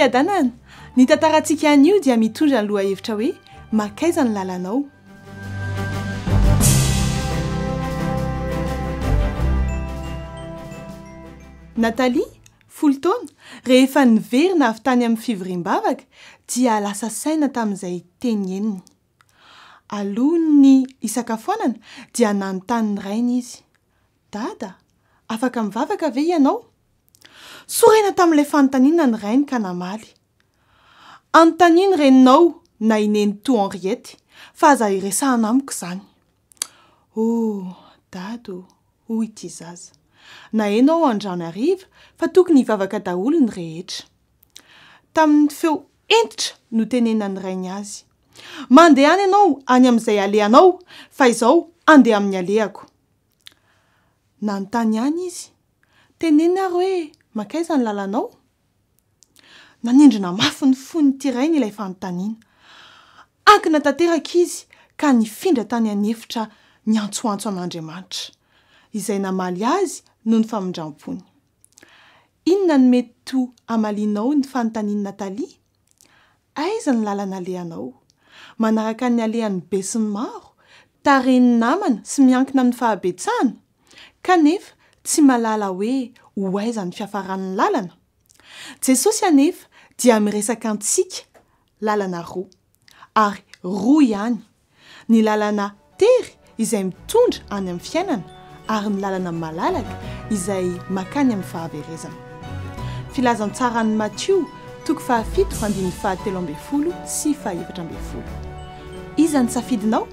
Fiadanana! Ny tantarantsika anio dia mitondra ny lohahevitra hoe Makaiza ny lalanao? Nathalie, folo taona, rehefa niverina avy tany amin'ny fivoriam-bavaka dia lasa saina tamin'izay teny henony. Alohan'ny hisakafoanana dia nanontany ny rainy izy, Dada, afaka mivavaka ve ianao? Sorena tamin'ilay fanontaniana ny rainy ka namaly, Anontanio ny reninao na i Nenitoa Henriette fa aza iresahana amiko izany. Oh, Dada ô, hoy ity zaza. Naheno aho androany hariva fa tokony hivavaka daholo ny rehetra. Tamin'ny feo hentitra notenenan'ny rainy azy. Mandehana ianao any amin'izay alehanao fa izao handeha amin'ny alehako. Nanontany ihany izy. Teneno ary hoe mankaiza ny lalanao? Nanindrona mafy ny fon'ity rainy ilay fanontaniana. Ankina tanteraka izy ka nifindra tany an'efitra niantsoantso an'Andriamanitra, izay namaly azy noho ny famindram-pony. Inona no mety ho hamalianao ny fanontanian'i Nathalie? Aiza ny lalana alehanao? Manaraka ny alehan'ny besinimaro, tarehin'ny namana sy miankina amin'ny fahabetsahana? Kanefa tsy mahalala hoe ho aiza ny fiafaran'ny lalana? Jesosy anefa dia miresaka antsika lalana roa, ary roa ihany, ny lalana tery izay mitondra any amin'ny fiainana ary ny lalana malalaka izay makany amin'ny fahaverezana. Filazantsaran'i Matio, toko fahafito andininy fahatelo ambinifolo sy fahefatra ambinifolo. Iza ny safidinao?